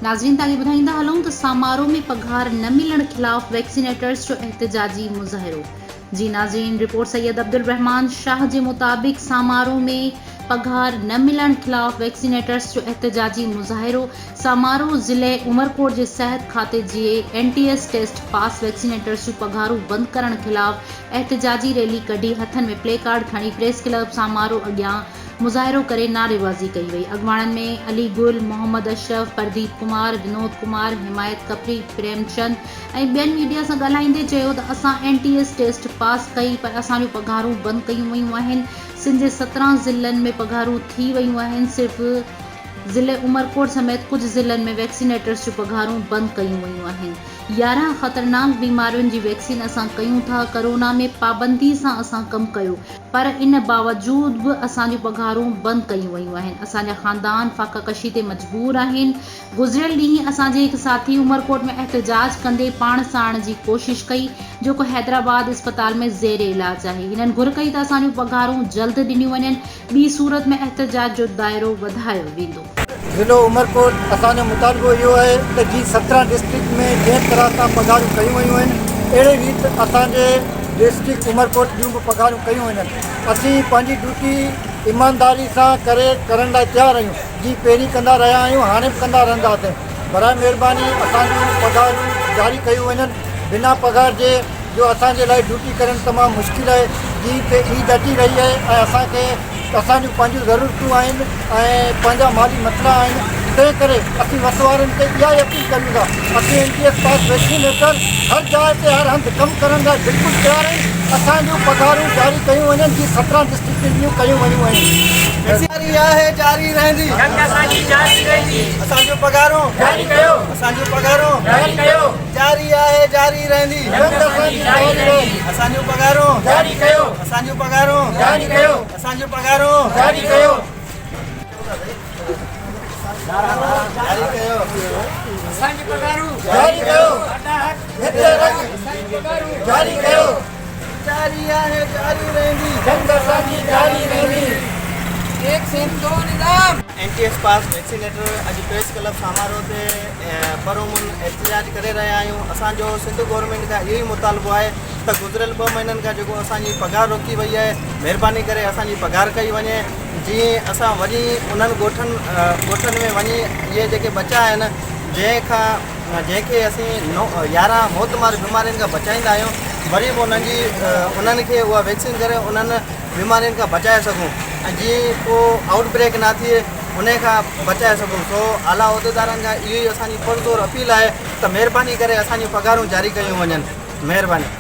ناظرين توهان کي ٻڌائيندا هلون ته سامارو ۾ پگهار نه ملڻ خلاف ويڪسينيٽرز جو احتجاجي مظاهرو جي ناظرين رپورٽ سيد عبدالرحمان شاهه جي مطابق سامارو ۾ پگهار نه ملڻ خلاف ويڪسينيٽرز جو احتجاجي مظاهرو سامارو ضلعي عمرڪوٽ جي صحت کاتي جي N T S test pass vaccinators جون پگهارون بند ڪرڻ خلاف احتجاجي ريلي ڪڍي هٿن ۾ پلي ڪارڊ کڻي پريس ڪلب سامارو اڳيان مظاهرو ڪري نعريبازي ڪئي وئي. اڳواڻن ۾ علي گل، محمد اشرف، پرديپ ڪمار، ونود ڪمار، حمايت ڪپري، پريم چند ۽ ٻين ميڊيا سان ڳالهائيندي چيو ته اسان N T S test pass ڪئي پر اسان جون پگهارون بند ڪيون ويون آهن، سنڌ جي 17 ضلعن ۾ پگهارون ٿي ويون آهن صرف ضلعي عمرڪوٽ سميت ڪجهه ضلعن ۾ ويڪسينيٽرز جون پگهارون بند ڪيون ويون آهن. 11 خطرناڪ بيمارين جي ويڪسين اسان ڪيون ٿا، ڪرونا ۾ پابندي سان اسان ڪم ڪيو پر ان باوجود به اسان جون پگهارون بند ڪيون ويون آهن، اسان جا خاندان فاقه ڪشي تي مجبور آهن، گذريل ڏينهن اسان جي هڪ ساٿي عمرڪوٽ ۾ احتجاج ڪندي پاڻ ساڙڻ جي ڪوشش ڪئي، جيڪو حيدرآباد اسپتال ۾ زير علاج آهي، هنن گهر ڪئي ته اسان جون پگهارون جلد ڏنيون وڃن، ٻي صورت ۾ احتجاج جو دائرو وڌايو ويندو. ضلعو عمرڪوٽ اسان جو مطالبو اهو آهي ته جي 17 ڊسٽرڪٽ ۾ جنهن طرح سان پگهارون ڪيون ويون آهن اهڙي ريت اسان جي ڊسٽرڪٽ عمرڪوٽ جون به پگهارون ڪيون وڃن اسين پنهنجي ڊيوٽي ايمانداري سان ڪري ڪرڻ لاء تيار آهيون جي پهرين ڪندا رهيا آهيون هاڻي به ڪندا رهنداسين براء مهرباني اسان جون پگهارون جاري ڪيون وڃن بنا پگهار جي جو اسان جي لاء ڊيوٽي ڪرڻ تمام مشڪل آهي جي ته عيد اچي رهي آهي ۽ اسان کي اسان جون پنهنجون ضرورتون آهن ۽ پنهنجا مالي مسئلا آهن تنهن ڪري اسين وس وارن کي اها ئي اپيل ڪريون ٿا اسين N T S pass vaccinator هر جاء تي هر هنڌ ڪم ڪرڻ لاء بلڪل تيار آهيون اسان جون پگهارون جاري ڪيون وڃن جي 17 ڊسٽرڪٽن جون ڪيون ويون آهن. جاري آهي جاري رهندي. جنگ اسان جي جاري رهندي. اسان جون پگهارون جاري ڪيو. اسان جون پگهارون جاري ڪيو. جاري آهي جاري رهندي. جنگ اسان جي جاري رهندي. اسان جون پگهارون جاري ڪيو. اسان جون پگهارون جاري ڪيو. اسان جون پگهارون جاري ڪيو. جاري ڪيو. اسان جون پگهارون جاري ڪيو. هتي رک. جاري ڪيو. جاري آهي جاري رهندي. جنگ اسان جي جاري رهندي. ايڪ سنڌ دو نظام. N T S pass vaccinator اڄ پريس ڪلب سامارو تي پرامن احتجاج ڪري رهيا آهيون اسان جو سنڌ گورنمينٽ کان اهو ئي مطالبو آهي ته گذريل ٻه مهينن کان جيڪو اسان جي پگهار روڪي وئي آهي مهرباني ڪري اسان جي پگهار ڪئي وڃي جيئن اسان وڃي انهن ڳوٺن ڳوٺن ۾ وڃي اهي جيڪي ٻچا آهن جنهن کان جنهن کي اسين نو 11 موتمار بيمارين کان بچائيندا آهيون وري به انهن جي انهن کي اها ويڪسين ڪري انهن بيمارين کان بچائي سگهون ۽ جيئن ڪو آئوٽ بريڪ نه ٿئي انهي کان بچائي سگهون سو اعليٰ عهديدارن کان اهو ئي اسان جي پرزور اپيل آهي ته مهرباني ڪري اسان جون پگهارون جاري ڪيون وڃن مهرباني.